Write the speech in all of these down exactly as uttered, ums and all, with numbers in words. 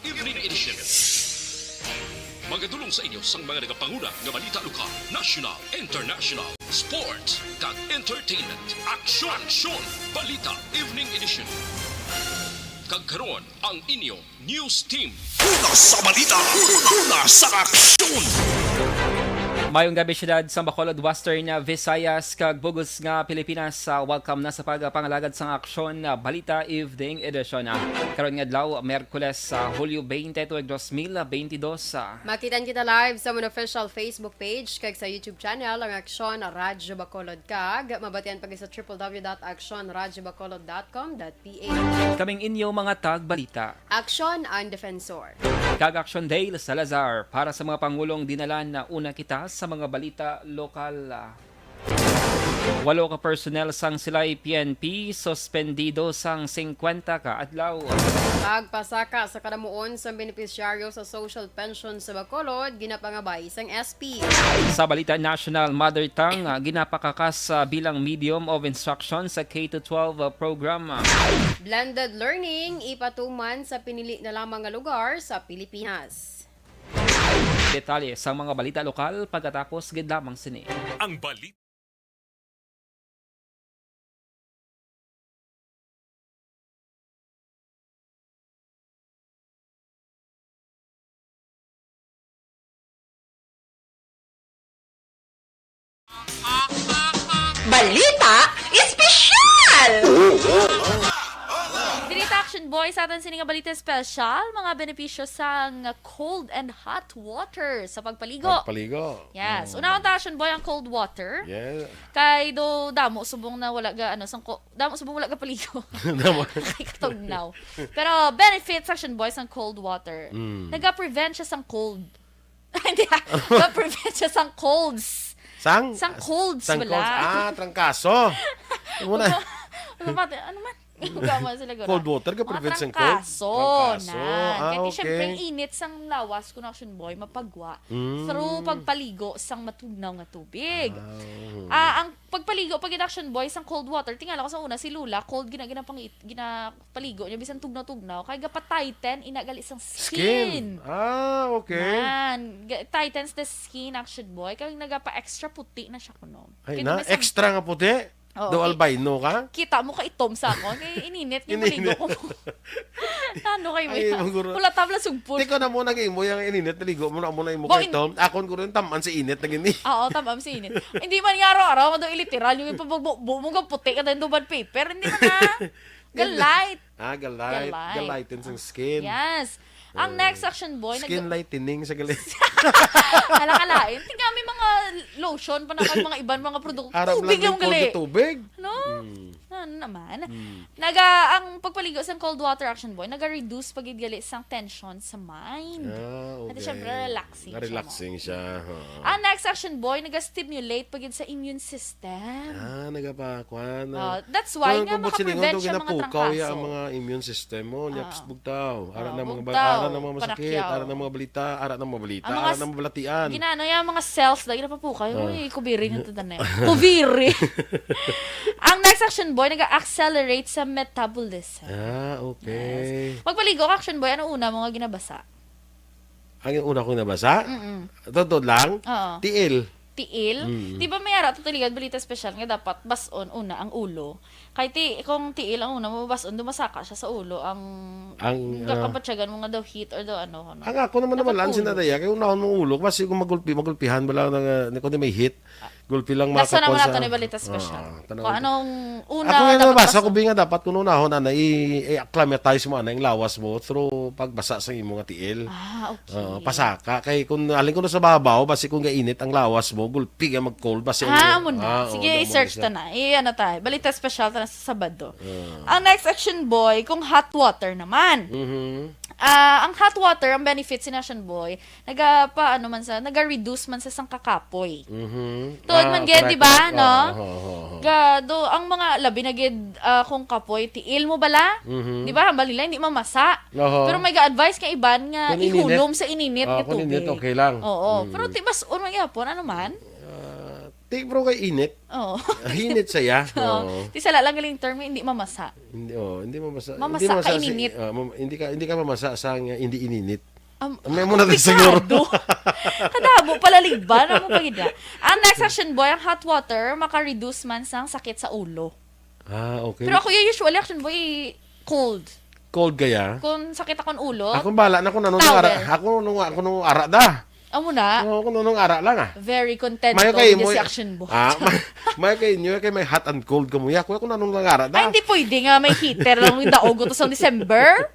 Evening Edition. Magadulong sa inyo sang mga nagapanguna nga balita lokal, national, international, sports, kag entertainment. Aksyon! Aksyon! Balita Evening Edition. Kag karon, ang inyo news team. Una sa balita, una sa aksyon. Mayong gabi, siyudad sa Bacolod, Western Visayas, kag bug-os nga Pilipinas. Ah, welcome na sa pagpangalagad sang aksyon, ah, Balita Evening Edition. Ah, karon nga adlaw, Merkules, sa Hulyo twenty-two, dos mil twenty-two. Ah. Makitan kita live sa amon official Facebook page kag sa YouTube channel, ang Aksyon Radyo Bacolod, kag mabatian pa gid sa triple W dot aksyon radyo bacolod dot com dot P H. Kaming inyo mga tagbalita. Aksyon ang defensor. Kag Aksyon Dale Salazar para sa mga pangulong dinalan. Una kita sa mga balita lokal. Walo ka personnel sang Silay P N P suspendido sang singkwenta ka adlaw. Pagpasaka sa kadamuon sang benepisyaryo sa social pension sa Bacolod ginapangabay sang S P. Sa balita national, mother tongue, ah, ginapakakas, ah, bilang medium of instruction sa K to twelve, ah, program. Blended learning ipatuman sa pinili na lamang nga lugar sa Pilipinas. Detalye sang mga balita lokal pagkatapos gid lamang sini. Ang balita. Balita Espesyal! Diri ta, Action Boy, sa aton sini nga balita espesyal, mga benepisyo sang cold and hot water sa pagpaligo. Pagpaligo. Yes. Mm. Unahon ta, Action Boy, ang cold water. Yeah. Kay do damo subong na wala ga, ano, sang ko-, damo subong wala ga paligo. Damo. Kay katugnaw. Pero benefits, Action Boy, sang cold water. Mm. Naga-prevent siya sang cold. Hindi, ah. Naga-prevent siya sang colds. Sang? Sang colds, sang bala. Colds. Ah, trangkaso. Muna. Ano man? Ano man? Gama sila gura. Cold water ka prevent sang cold? Trangkaso. Trangkaso. Ah, kaya okay. Siyempre, ang init sang lawas, kun, Action Boy, mapagwa. Mm. Through pagpaligo sang matugnaw nga tubig. Ah, oo. Ah, ang pagpaligo pa gid, Action Boy, sang cold water. Tingala ko sa una, si Lola, cold gina-, ginapang-, ginapaligo niya, bisan tugnaw-tugnaw. Kay gapa-tighten, ina gali sang skin. Skin. Ah, okay. Nan, ga-, tightens the skin, Action Boy. Kay nagapa-extra puti na siya kuno. Ay, na, extra nga puti? Oo, daw albino ka? Kita mo ka itom sa akon. Kay ininit nga maligo ko. Ano kayo mo yan? Wala tabla sugpon. Tiko na mo nag-imo yung ininit, naligo mo na mo na imo kay itom. Akon ko rin taman sa init na gini. Oo, taman sa init. Hindi man nga araw-araw, mado iliteral yung ipabagbo mo nga puti ka tayo duman paper. Hindi man na. Ga-light. Ah, ga-light. Ga-light. Ga-lighten sang skin. Yes. Ang next, Action Boy, skin lightening sa gali. Hala ka lain. Tingnan, may mga lotion pa na kag mga iban, mga produkto. Aram lang tubig lang gali. Tubig. No? Mm. Ano naman? Mm. Naga, ang pagpaligo sa cold water, Action Boy, naga-reduce pa gid gali sang tension sa mind. Ah, okay. At syempre, relaxing siya. Relaxing siya. Ang next, Action Boy, naga-stimulate pa gid sa immune system. Ah, nagapa-, kuan, ah. That's why nga makaprevent siya mga trangkaso. Ang mga immune system mo, nya, psst, bugtaw. Ara na mga ba-, ara na mga masakit, ara na mga balita, ara na mga balita, ara na mga balatian. Ginano ya mga cells, dahil napapukay. Uy, kubiri nga tanan na. Kubiri. Ang next, Action Boy, nag-accelerate sa metabolism. Ah, okay. Yes. Pagpaligo ka, Action Boy, ano una mo nga ginabasa? Ang una kong nabasa? Mm-mm. Totoo lang? Oo. Tiil. Tiil? Mm. Di ba may ara to tuligan balita special nga dapat bas-on una ang ulo? Kay ti-, kung tiil ang una mo bas-on, dumasaka siya sa ulo. Ang, ang, ah, kapatyagan mo nga daw heat or daw ano, ano. Ang ako naman, dapat naman lang ulo. Sinadaya, kay unahon mong ulo, kasi kung magulpi, magulpihan ba lang na, na, kung may heat, gulpi lang. Nasa naman makapon nato sa ni balita special. Ah, tanaw. Kung anong una. Ako nga dapat nabasa ko, basa. Bi nga dapat kung unahon, ana, i-, i-acclimatize mo, ana, yung lawas mo through pagbasa sa imo nga tiil. Ah, okay. Oo, pasaka. Kay kung alin ko na sa babaw, basi kung gainit ang lawas mo, gulpi ka mag-cold, basi. Ah, ang, amo na. Ah, oo, sige, i-search ta na. I-, ano ta, balita special ta na sa Sabado. Ah. Ang next, Action Boy, kung hot water naman. Mhm. Ah, ang hot water, ang benefits ni Action Boy, naga pa, ano man sa, naga-reduce man sa sang kakapoy. Mhm. Tuod man gid, di ba, no? Ah, correct, correct. Oo, oo, oo, oo. Ga, do, ang mga labi na gid, ah, kung kapoy, tiil mo bala? Mhm. Di ba, hambal nila, hindi mamasa. Oho. Pero may ga-advise ka iban nga ihulom sa ininit nga tubig. Kung ininit. Ah, kung ininit, okay lang. Oo. Mm. Pero ti-, bas-on man gyapon, ano man? Ah, Di, pero kay init. Oo. Hinit saya. Oo. Oo. Di sala lang galing term, hindi mamasa. Hindi, oh, hindi mamasa. Mamasa Hindi mamasa ka sa, ininit. ah, mam-, hindi ka, hindi ka mamasa sa nga hindi ininit. Am-, May mo na komplikado. Siguro. Kadamo pala liban ang mga pagida. Ang next action, boy, ang hot water maka-reduce man sang sakit sa ulo. Ah, okay. Pero ako, yung usually action, boy, cold. Cold kaya? Kung sakit akong ulo, Ako bala na kung ano Towel. Ara. Ako nung, ako nung ara da. Amo na. Oo, kung nung ara lang ah. Very content Mayo kay mo si action, boy. Ah, may, may kay inyo kay may hot and cold kamo. Ya, ako, ako nung ara da. Ay, hindi pwede nga may heater lang yung daog to sa December.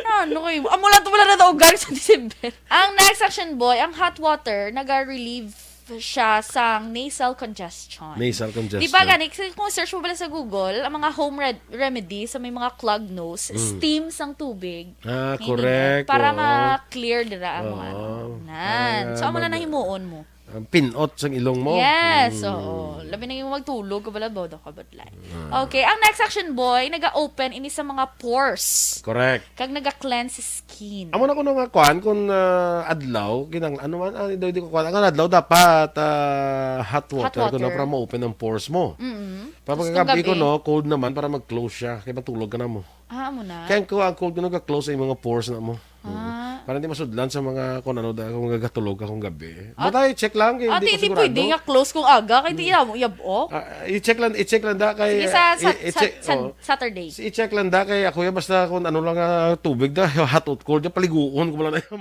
Ano kayo? Amo lang to wala na daogan sa December. Ang next action, boy, ang hot water naga-relieve siya sang nasal congestion. Nasal congestion. Di ba gani, kasi kung search mo pala sa Google, ang mga home red- remedy sa may mga clog nose, Mm. steam sang tubig. Ah, Hindi correct. na. Para Oo. ma-clear dira ang Oo. ano. Nan. Ah, So, amo na mag- nahimuon mo. Ang pinot sang ilong mo. Yes, Mm. oo. Labi na yung magtulog ka pala, bodo ka ba, like? Ah. Okay, ang next action, boy, naga-open ini sa mga pores. Correct. Kag naga-cleanse skin. Amo na kuno nga kuan kung, ah, adlaw, kinang-, ano man, ah, di, di ko kuan. Ang adlaw dapat, ah, hot Hot water, kuno water. para ma-open ang pores mo. Mm-mm. Para Tapos pagkagabi kung gabi? kuno, cold naman para mag-close siya. Kaya matulog ka na mo. Ah, amo na. Kaya ko ang cold kuno ga-close ang mga pores na mo. Ah. Mm. Para hindi masudlan sa mga kung ano da, kung gagatulog ka kung gabi. Ah, But I check lang, kay ate, hindi ko hindi sigurado. pwede nga close kung aga, kay di mo yabok. Ah, i-check lang, i-check lang da kay, Sige, sa, sa, i-, i-check, sa, sa oh. Saturday. Si i-check lang da kay ako yan, basta kung ano lang nga tubig da, hot or cold, da, paliguon ko lang na yan.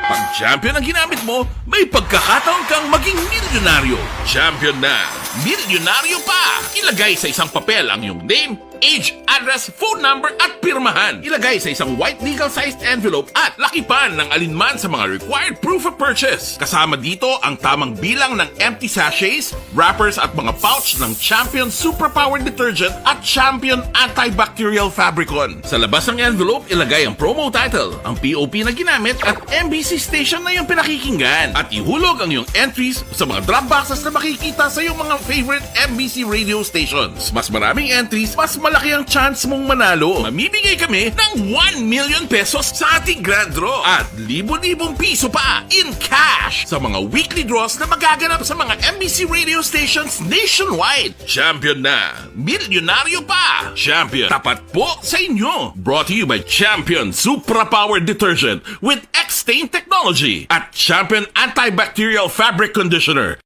Pag champion ang ginamit mo, may pagkakataon kang maging milyonaryo. Champion na, milyonaryo pa! Ilagay sa isang papel ang iyong name, age, address, phone number, at pirmahan. Ilagay sa isang white legal-sized envelope at lakipan ng alinman sa mga required proof of purchase. Kasama dito ang tamang bilang ng empty sachets, wrappers at mga pouch ng Champion Superpower Detergent at Champion Antibacterial Fabricon. Sa labas ng envelope, ilagay ang promo title, ang P O P na ginamit at M B C station na iyong pinakikinggan. At ihulog ang iyong entries sa mga drop boxes na makikita sa iyong mga favorite M B C radio stations. Mas maraming entries, mas malaki ang chance mong manalo. Mamimigay kami ng one million pesos sa ating grand draw at libo-libong piso pa in cash sa mga weekly draws na magaganap sa mga M B C radio stations nationwide. Champion na! Milyonaryo pa! Champion, tapat po sa inyo! Brought to you by Champion Supra Power Detergent with X-Stain Technology at Champion Antibacterial Fabric Conditioner.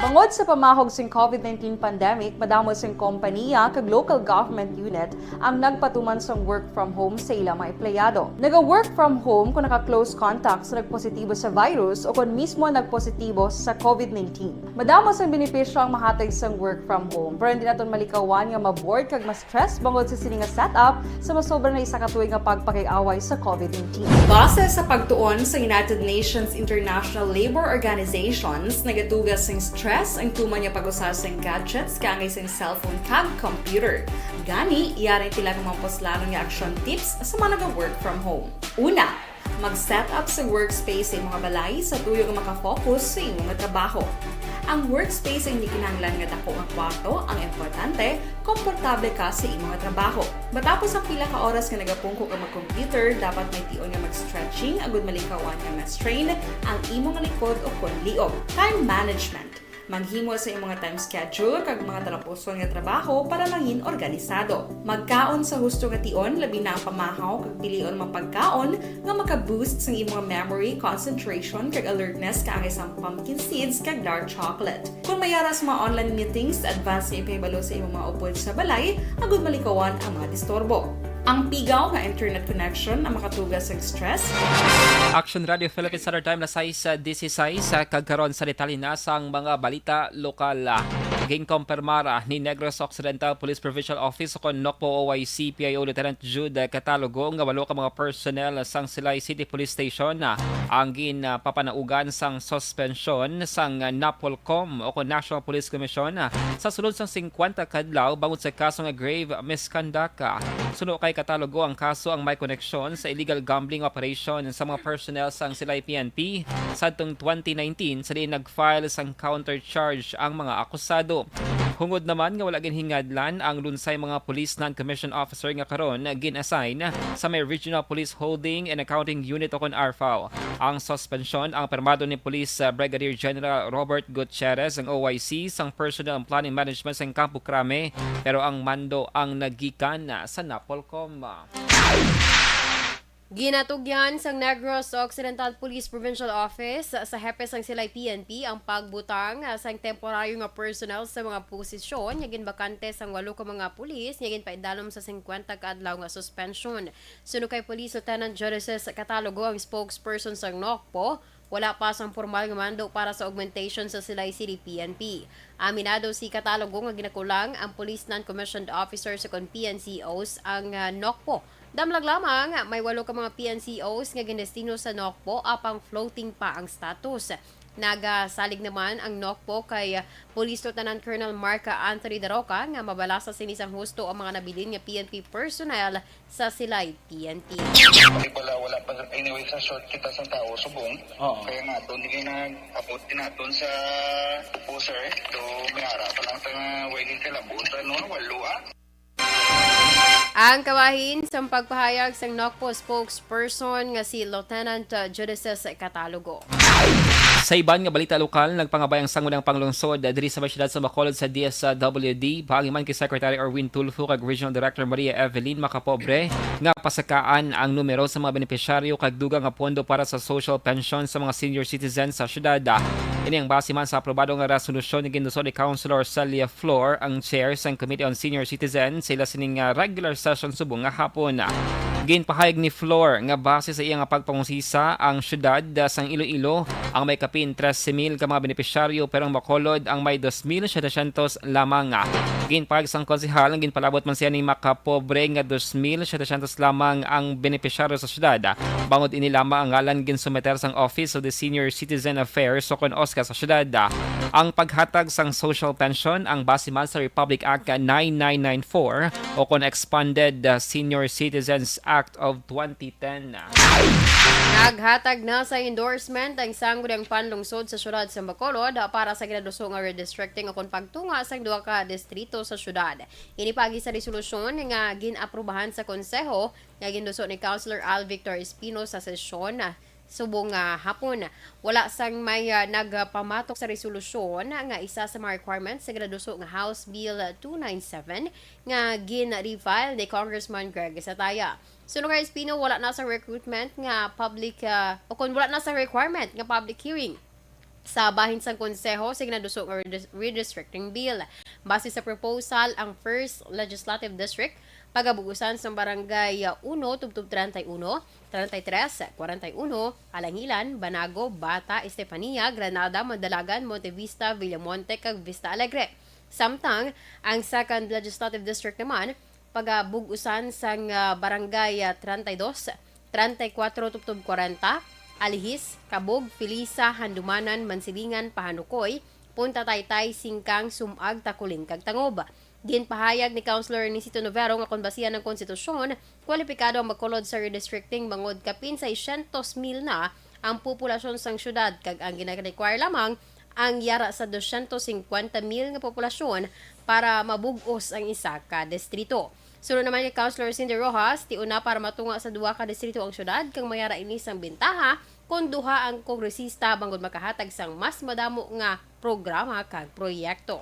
Bangod sa pamahog sing covid nineteen pandemic, madamo sing kompanya kag local government unit ang nagpatuman sang work from home sa ila mga empleyado. Naga-work from home kung naka-close contact sa nagpositibo sa virus o kon mismo nagpositibo sa covid nineteen. Madamo sang benepisyo ang mahatag sang work from home, pero hindi naton malikawan nga ma-bored kag ma-stress bangod sa sini nga setup sa masobra na isa ka tuig nga pagpakig-away sa covid nineteen. Base sa pagtuon sa United Nations International Labour Organizations, nagatuga sing stress ang tuman nga pag-usa sing gadgets kaangay sing cellphone kag computer. Gani, yari tila nga mga puslanon nga action tips sa mga naga-work from home. Una, mag-set up sa workspace sa imong balay sa tuyo nga makafocus sa imong trabaho. Ang workspace ay hindi kinahanglan nga dako nga kwarto, ang importante, komportable ka sa imong trabaho. Matapos ang pila ka oras nga nagapungko ka mag-computer, dapat may tion nga mag-stretching agud malikawan nga ma-strain ang imong likod o kon liog. Time management. Maghimo sa imong time schedule kag mga talapuson nga trabaho para mangin organisado. Magkaon sa husto nga tion, labi na ang pamahaw kag pilion mga pagkaon nga maka-boost sang imong memory, concentration, kag alertness kaangay sang pumpkin seeds kag dark chocolate. Kung may ara sa mga online meetings, advance nga ipahibalo sa imong mga upod sa balay agud malikawan ang mga disturbo. Ang pigaw nga internet connection ang makatuga sa stress. Action Radio Philippines Standard Time, alas sais, ah, dieciséis, ah, kag karon sa detalye na sang mga balita lokal. Ah, ginkompirmar, ah, ni Negros Occidental Police Provincial Office o kon Nocpo O I C P I O Lieutenant Jude Catalogo nga walo ka mga personnel sang Silay City Police Station, ah, ang ginpapanaugan sang suspensyon sang, ah, NAPOLCOM o kon National Police Commission, ah, sa sulod sang singkwenta ka adlaw bangod sa kaso nga grave misconduct. Suno kay Catalogo, ang kaso ang may koneksyon sa illegal gambling operation sa mga personnel sang Silay P N P sadtong twenty nineteen, sa diin nag-file sang counter charge ang mga akusado. Hungod naman nga wala ginhingadlan ang lunsay mga police non-commissioned officer nga karon gin-assign sa may Regional Police Holding and Accounting Unit o kon ARFAU. Ang suspensyon ang pirmado ni Police, uh, Brigadier General Robert Gutierrez, ang O I C, sang Personnel and Planning Management sang Campo Crame, pero ang mando ang nagikan sa NAPOLCOM. Ginatugyan sang Negros Occidental Police Provincial Office sa hepe sang Silay P N P ang pagbutang, ah, sang temporaryo nga personnel sa mga posisyon nga ginbakante sang walo ka mga pulis nga ginpaidalom sa singkwenta ka adlaw nga suspension. Suno kay Police Lieutenant Genesis Catalogo, ang spokesperson sang NOCPO, wala pa sang formal nga mando para sa augmentation sa Silay City P N P. Aminado si Catalogo nga ginakulang ang police non-commissioned officers o kon P N C Os ang, ah, NOCPO. Damlag lamang, may walo ka mga P N C Os nga gindestino sa NOCPO apang floating pa ang status. Nagasalig naman ang NOCPO kay Police Lieutenant Colonel Mark Anthony Daroca nga mabalasa sini sang husto ang mga nabilin nga P N P personnel sa Silay P N P. Di pala, wala pa. Anyway, sa short kita sa tao, subong. Oo. Kaya naton, di kayo nag-abot din naton sa upo, sir. So, may ara pa lang sa nga, wala yung kalabutan, no? Walo, ah. Ang kabahin sang pagpahayag sang NOCPO spokesperson nga si Lieutenant, uh, Judices Catalogo. Sa iban nga balita lokal, nagpangabay ang Sangguniang Panglungsod diri sa may siyudad sa Bacolod sa D S W D, paagi man kay Secretary Erwin Tulfo kag Regional Director Maria Evelyn Macapobre, nga pasakaan ang numero sa mga benepisyaryo kag dugang nga pondo para sa social pension sa mga senior citizens sa siyudad. Ini ang base man sa aprobado nga resolusyon nga ginduso ni Councilor Celia Flor, ang chair sang Committee on Senior Citizens, sa ila sining, ah, regular session subong nga hapon. Ginpahayag ni Flor nga base sa iya nga pagpangusisa, ang siyudad, ah, sang Iloilo ang may kapin trese mil ka mga benepisyaryo, pero ang Bacolod ang may dos mil setecientos lamang. Ginpahayag sang konsehal nga ginpalabot man siya ni Macapobre nga dos mil setecientos lamang ang benepisyaryo sa siyudad. Bangod ini lamang ang ngalan ginsumiter sang Office of the Senior Citizen Affairs o kon OSCA sa siyudad. Ang paghatag sang social pension ang base man sa Republic Act nine nine nine four o kon Expanded, uh, Senior Citizens Act of twenty ten. Naghatag na sa endorsement ang Sangguniang Panlungsod sa Siyudad sa Bacolod para sa ginaduso nga redistricting o kon pagtunga sang duha ka distrito sa siyudad. Ini paagi sa resolusyon nga gin-aprubahan sa Konseho nga ginduso ni Councilor Al Victor Espino sa sesyon subong nga hapon. Wala sang may, ah, nagpamatok sa resolusyon nga isa sa mga requirements sa ginaduso nga House Bill two nine seven nga gin-refile ni Congressman Greg Sataya. Suno kay Espino, wala na sa recruitment nga public, ah, o kon wala na sa requirement nga public hearing sa bahin sang Konseho sa ginaduso nga redis-, redistricting bill. Base sa proposal, ang First Legislative District pagabug-usan sang Barangay, ah, uno tubtob treinta y uno, treinta y tres, cuarenta y uno, Alangilan, Banago, Bata, Estefania, Granada, Mandalagan, Montevista, Villamonte, kag Vista Alegre. Samtang ang Second Legislative District naman pagabug-usan sang, ah, Barangay, ah, treinta y dos, treinta y cuatro tubtob cuarenta, Alihis, Cabug, Felisa, Handumanan, Mansilingan, Pahanukoy, Punta Taytay, Singkang, Sumag, Taculing, kag Tangub. Ginpahayag ni Councilor Ernesito Novero nga kon basihan ang konstitusyon, kwalipikado ang Bacolod sa redistricting bangod kapin seiscientos mil na ang populasyon sang siyudad, kag ang gina-require lamang ang yara sa dosyentos singkwenta mil nga populasyon para mabug-os ang isa ka distrito. Suno naman kay Councilor Cindy Rojas, tion na para matunga sa duha ka distrito ang siyudad, kag may ara ini sang bentaha kon duha ang kongresista bangod makahatag sang mas madamo nga programa kag proyekto.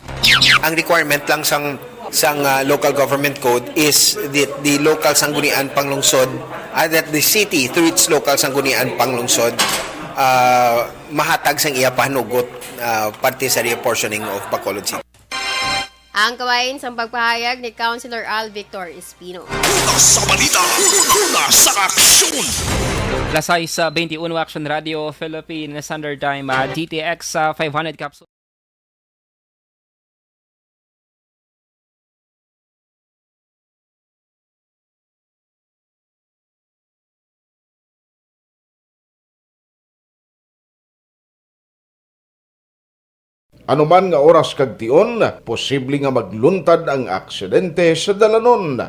Ang requirement lang sang, sang, ah, local government code is the, the local sanggunian panglungsod, ah, that the city through its local sanggunian panglungsod, ah, mahatag sang iya pahanugot, ah, parte sa reapportioning of Bacolod City. Ang kabahin sang pagpahayag ni Councilor Al Victor Espino. Una sa balita, una sa aksyon. Alas sais, ah, twenty-one, Action Radio Philippines, Standard Time, ah, D T X, ah, five hundred capsule. Anuman nga oras kag tion, posible nga magluntad ang aksidente sa dalanon.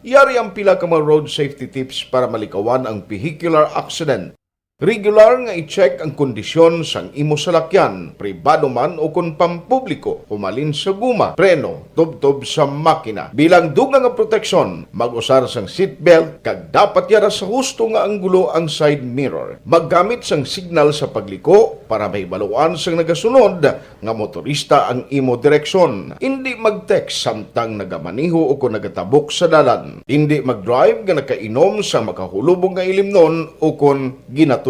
Yari ang pila ka mga road safety tips para malikawan ang vehicular accident. Regular nga i-check ang kondisyon sang imo salakyan, pribado man o kon pampubliko, humalin sa guma, preno, tubtob sa makina. Bilang dugang nga proteksyon, mag-usar sang seatbelt kag dapat yara sa husto nga anggulo ang side mirror. Maggamit sang signal sa pagliko para mahibaluan sang nagasunod nga motorista ang imo direksyon. Indi mag-text samtang nagamaneho o kon nagatabok sa dalan. Indi mag-drive nga nakainom sa makahulubong nga ilimnon o kon ginatuyo.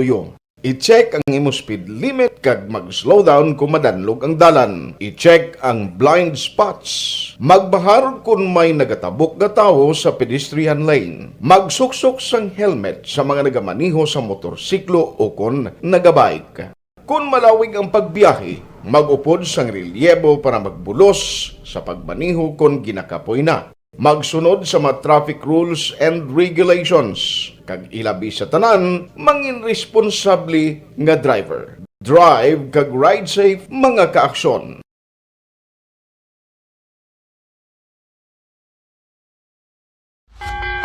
I-check ang imo speed limit kag mag-slow down kon madanlog ang dalan. I-check ang blind spots. Magbahar kon may nagatabok nga tawo sa pedestrian lane. Magsuksok sang helmet sa mga nagamaneho sa motorsiklo o kon nagabike. Kon malawig ang pagbiyahe, mag-upod sang relyebo para magbulos sa pagmaneho kon ginakapoy na. Magsunod sa mga traffic rules and regulations, kag ilabi sa tanan, mangin responsable nga driver. Drive kag ride safe, mga kaaksyon.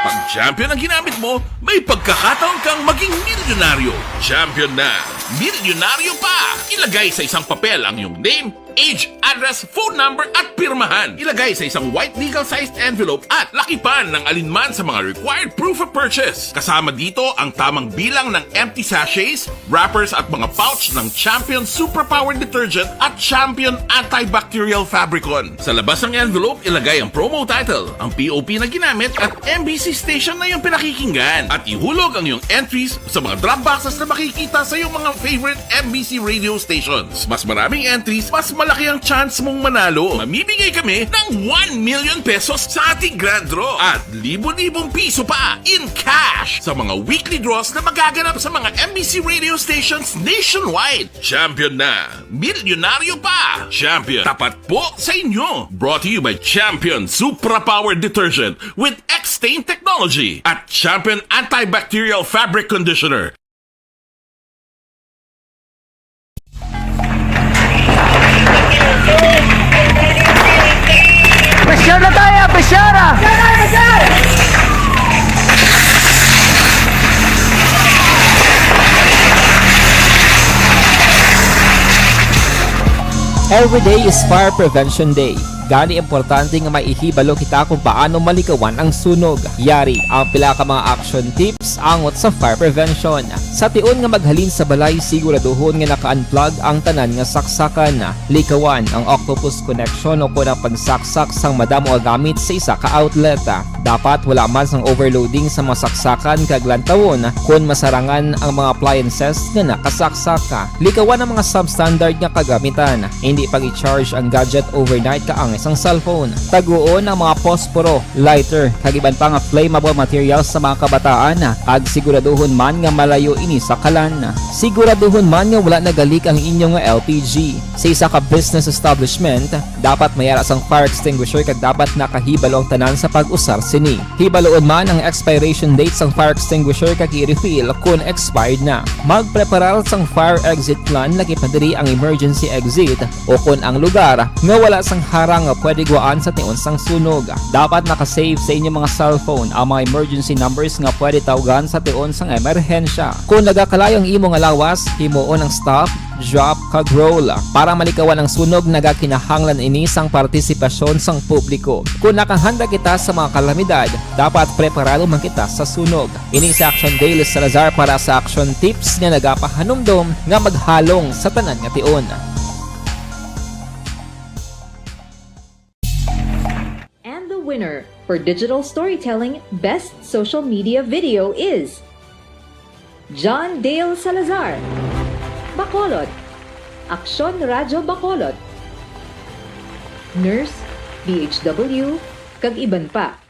Pag Champion ang ginamit mo, may pagkakataon kang maging milyonaryo. Champion na, milyonaryo pa! Ilagay sa isang papel ang iyong name, age, address, phone number, at pirmahan. Ilagay sa isang white legal-sized envelope at lakipan ng alinman sa mga required proof of purchase. Kasama dito ang tamang bilang ng empty sachets, wrappers, at mga pouch ng Champion Superpower Detergent at Champion Antibacterial Fabricon. Sa labas ng envelope, ilagay ang promo title, ang P O P na ginamit, at M B C station na iyong pinakikinggan. At ihulog ang iyong entries sa mga drop boxes na makikita sa iyong mga favorite M B C radio stations. Mas maraming entries, mas malaki ang chance mong manalo. Mamimigay kami ng one million pesos sa ating grand draw at libo-libong piso pa in cash sa mga weekly draws na magaganap sa mga M B C radio stations nationwide. Champion na! Milyonaryo pa! Champion, tapat po sa inyo! Brought to you by Champion Supra Power Detergent with X-Stain Technology at Champion Antibacterial Fabric Conditioner. Pressure na tayo, pressure ah! Every day is Fire Prevention Day. Gani, importante nga may ihibalo kita kung paano malikawan ang sunog. Yari ang pila ka mga action tips angot sa fire prevention. Sa tion nga maghalin sa balay, siguraduhon nga naka-unplug ang tanan nga saksakan. Likawan ang octopus connection o kon ang pagsaksak sang madamo nga gamit sa isa ka outlet. Dapat wala man sang overloading sa mga saksakan kag lantawon kon masarangan ang mga appliances nga nakasaksak. Likawan ang mga substandard nga kagamitan. Indi pag-i-charge ang gadget overnight kaangay sang cellphone. Taguon ang mga posporo, lighter, kag iban pa nga flammable materials sa mga kabataan, kag siguraduhon man nga malayo ini sa kalan. Siguraduhon man nga wala nagalik ang inyo nga L P G. Sa isa ka business establishment, dapat may ara sang fire extinguisher kag dapat nakahibalo ang tanan sa pag-usar sini. Hibaluon man ang expiration date sang fire extinguisher kag i-refill kon expired na. Magpreparar sang fire exit plan, lakip na diri ang emergency exit o kon ang lugar nga wala sang harang nga pwede guwaan sa tion sang sunog. Dapat naka-save sa inyo mga cellphone ang mga emergency numbers nga pwede tawgan sa tion sang emerhensya. Kon nagakalayo ang imo nga lawas, himuon ang stop, drop, kag roll. Para malikawan ang sunog, nagakinahanglan ini sang partisipasyon sang publiko. Kon nakahanda kita sa mga kalamidad, dapat preparado man kita sa sunog. Ini si Action Dale Salazar para sa Action Tips nga nagapahanumdom nga maghalong sa tanan nga tion. And the winner for Digital Storytelling Best Social Media Video is John Dale Salazar, Bacolod, Aksyon Radyo Bacolod, Nurse, D H W, kag iban pa.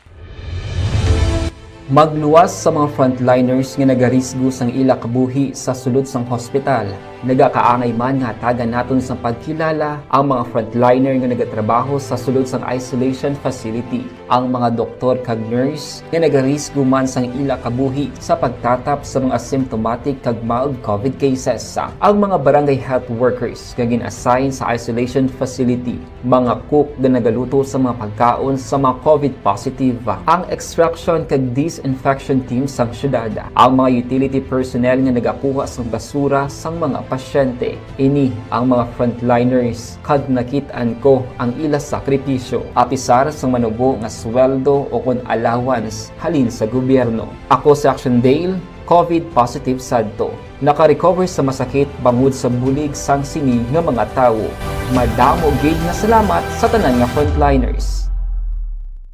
Magluwas sa mga frontliners nga nagarisgo sang ila kabuhi sa sulod sang hospital. Nagakaangay man nga hatagan naton sang pagkilala ang mga frontliner nga nagatrabaho sa sulod sang isolation facility, ang mga doktor kag nurse nga nagarisgo man sang ila kabuhi sa pagtatap sa mga symptomatic kag mild COVID cases, ang mga barangay health workers nga gin-assign sa isolation facility, mga cook nga nagaluto sa mga pagkaon sa mga COVID positive, ang extraction kag disinfection team sang syudad, ang mga utility personnel nga nagakuha sang basura sang mga pasyente. Ini ang mga frontliners, kag nakit-an ko ang ila sakripisyo, apisar sang manubo nga sweldo o kon allowance halin sa gobyerno. Ako si Action Dale, COVID positive sadto. Naka-recover sa masakit bangod sa bulig sang sini nga mga tawo. Madamo gid nga salamat sa tanan nga frontliners.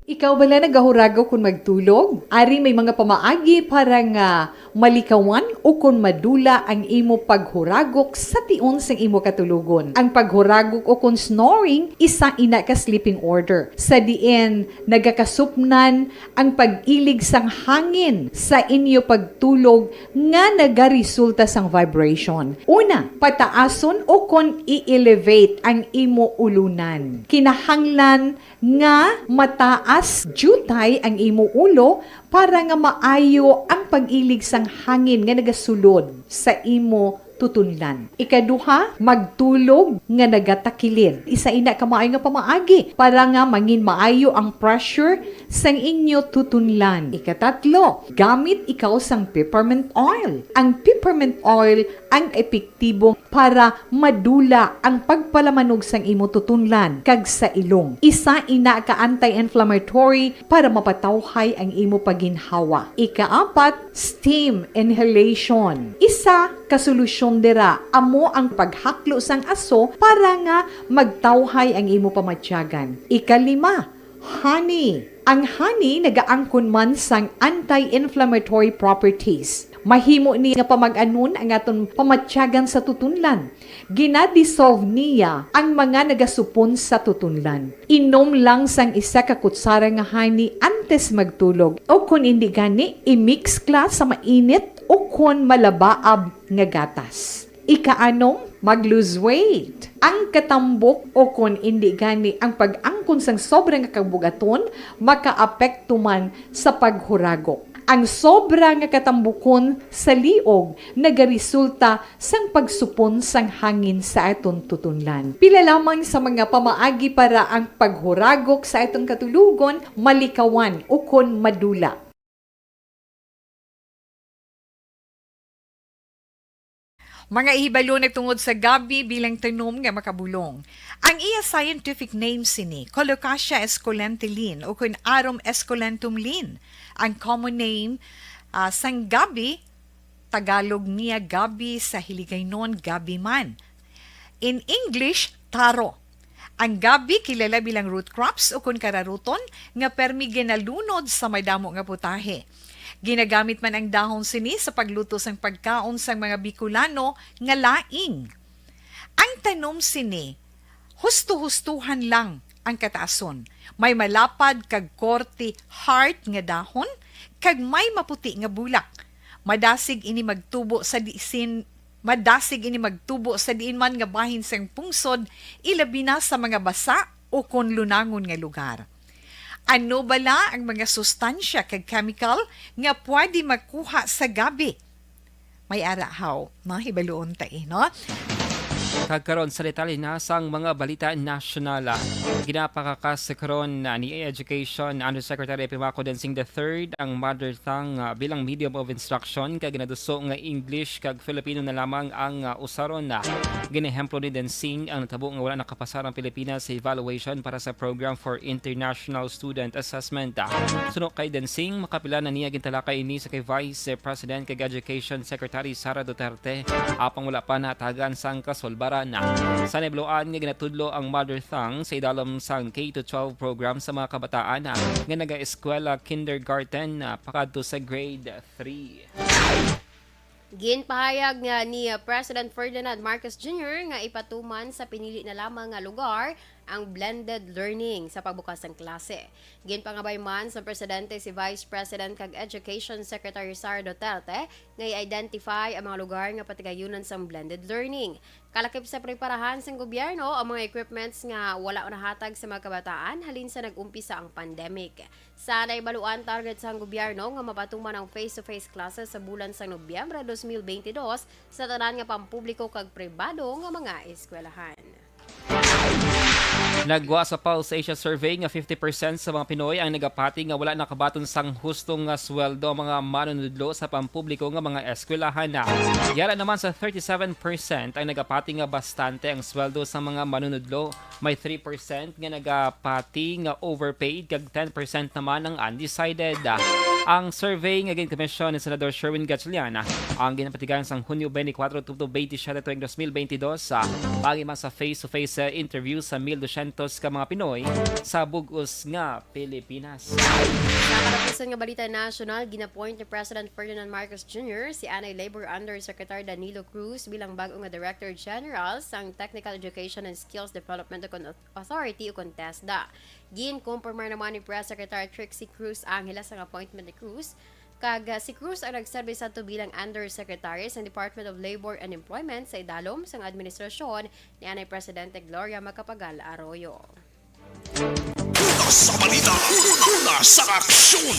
Ikaw bala nagahuragok kon magtulog? Ari may mga pamaagi para nga malikawan o kon madula ang imo paghuragok sa tion sang imo katulogon. Ang paghuragok o kon snoring, isa ina ka sleeping order, sa diin nagakasupnan ang pag-ilig sang hangin sa inyo pagtulog nga nagaresulta sang vibration. Una, pataason o kon i-elevate ang imo ulunan. Kinahanglan nga mataas diutay ang imo ulo para nga maayo ang pag-ilig sang hangin nga nagasulod sa imo tutunlan. Ikaduha, magtulog nga nagatakilid. Isa ina ka maayo nga pamaagi para nga mangin maayo ang pressure sang inyo tutunlan. Ikatatlo, gamit ikaw sang peppermint oil. Ang peppermint oil ang epektibo para madula ang pagpalamanog sang imo tutunlan kag sa ilong. Isa ina ka anti-inflammatory para mapatawhay ang imo pagginhawa. Ikaapat, steam inhalation. Isa ka solusyon dira amo ang paghaklo sang aso para nga magtawhay ang imo pamatyagan. Ikalima, honey. Ang honey nagaangkon man sang anti-inflammatory properties. Mahimo ni nga pamag-anon ang aton pamatyagan sa tutunlan. Gina-dissolve niya ang mga nagasupon sa tutunlan. Inom lang sang isa ka kutsara nga honey antes magtulog, o kon indi gani, i-mix kla sa mainit o kon malabaab nga gatas. Ikaanom, mag-lose weight. Ang katambok o kon indi gani ang pag-angkon sang sobra nga kabug-aton makaapekto man sa paghuragok. Ang sobra nga katambukon sa liog nagaresulta sang pagsupon sang hangin sa aton tutunlan. Pila lamang sa mga pamaagi para ang paghuragok sa aton katulogon malikawan ukon madula. Mga ihibalon tungod sa gabi bilang tanom nga makabulong. Ang iya scientific name sini, Colocasia esculenta Lin, ukon Arum esculentum Lin. Ang common name, ah, sang gabi, Tagalog niya gabi, sa Hiligaynon gabi man. In English, taro. Ang gabi kilala bilang root crops ukon kararuton nga permi ginalunod sa madamo nga putahe. Ginagamit man ang dahon sini sa pagluto sang pagkaon sang mga Bicolano nga laing. Ang tanom sini, husto-hustohan lang ang kataason. May malapad kag korte heart nga dahon, kag may maputi nga bulak. Madasig ini magtubo sa disin, madasig ini magtubo sa diin man nga bahin sang pungsod, ilabi na sa mga basa ukon lunangon nga lugar. Ano bala ang mga sustansya kag chemical nga pwede makuha sa gabi? May ara haw, no? Hibaluon ta, eh, no? Kag karon sa detalye na sang mga balita nasyonal, ah. Ginapakakas karon na ni Education Undersecretary Epimaco Dancing the third ang mother tongue, ah, bilang medium of instruction, kag ginaduso nga English kag Filipino na lamang ang, ah, usaron na. Ginehemplo ni Dancing ang natabo nga wala nakapasar ang Pilipinas sa evaluation para sa Program for International Student Assessment. Suno kay Dancing, makapila na niya gintalakay ini sa kay Vice President kag Education Secretary Sara Duterte, apang wala pa natagan sang kasulbaran. Sa nibloan nga ginatudlo ang mother tongue sa idalom sang K to twelve program sa mga kabataan nga nagaeskwela kindergarten pakadto sa grade three. Ginpahayag nga ni President Ferdinand Marcos Junior nga ipatuman sa pinili na lamang nga lugar ang blended learning sa pagbukas sang klase. Ginpangabay man sang presidente si Vice President kag Education Secretary Sara Duterte nga i-identify ang mga lugar nga patigayunan sang blended learning. Kalakip sa preparahan sang gobyerno ang mga equipments nga wala nahatag sa mga kabataan halin sa nag-umpisa ang pandemic. Sa naibaluan, target sang gobyerno nga mapatuman ang face-to-face classes sa bulan sang Nobyembre dos mil bentidós sa tanan nga pampubliko kag pribado nga mga eskwelahan. Nagwa sa Pulse Asia Survey nga fifty percent sa mga Pinoy ang nagapati nga wala nakabaton sang husto nga sweldo ang mga manunudlo sa pampubliko nga mga eskwelahan. Yara naman sa thirty-seven percent ang nagapati nga bastante ang sweldo sa mga manunudlo. May three percent nga nagapati nga overpaid kag ten percent naman ang undecided. Ang survey nga ginkomisyon ni Senador Sherwin Gatchalian ang ginapatigayon sang Hunyo twenty-four tubtob twenty-seven tuig dos mil twenty-dos, ah, paagi man sa face-to-face, ah, interview sa mil dosyentos ka mga Pinoy sa bug-os nga Pilipinas. Sa katapusan nga balita nasyonal, gin-appoint ni President Ferdinand Marcos Junior si anay Labor Undersecretary Danilo Cruz bilang bag-o nga Director General sang Technical Education and Skills Development Authority o kon TESDA. Ginkumpirmar naman ni Press Secretary Trixie Cruz Angeles ang appointment ni Cruz, kag, ah, si Cruz ang nagserbi sadto bilang Undersecretary sa Department of Labor and Employment sa idalom sang administrasyon ni anay Presidente Gloria Macapagal Arroyo. Una sa balita, una sa aksyon.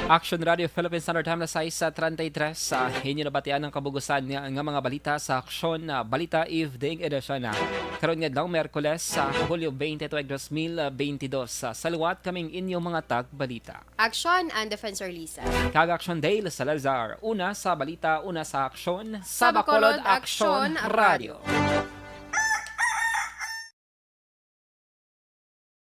Action Radio Philippines Standard Time, alas sais treinta y tres. Sa inyo nabatian ang kabugusan nga, nga mga balita sa Aksyon, ah, Balita Evening Edition, ah, karon nga adlaw, Miyerkules, sa Hulyo twenty-two, dos mil bentidós. Ah, sa liwat, kaming inyong mga tagbalita. Aksyon and Defensor Lisa. Kag Aksyon Dale Salazar. Una sa balita, una sa aksyon, sa Bacolod Aksyon Radio.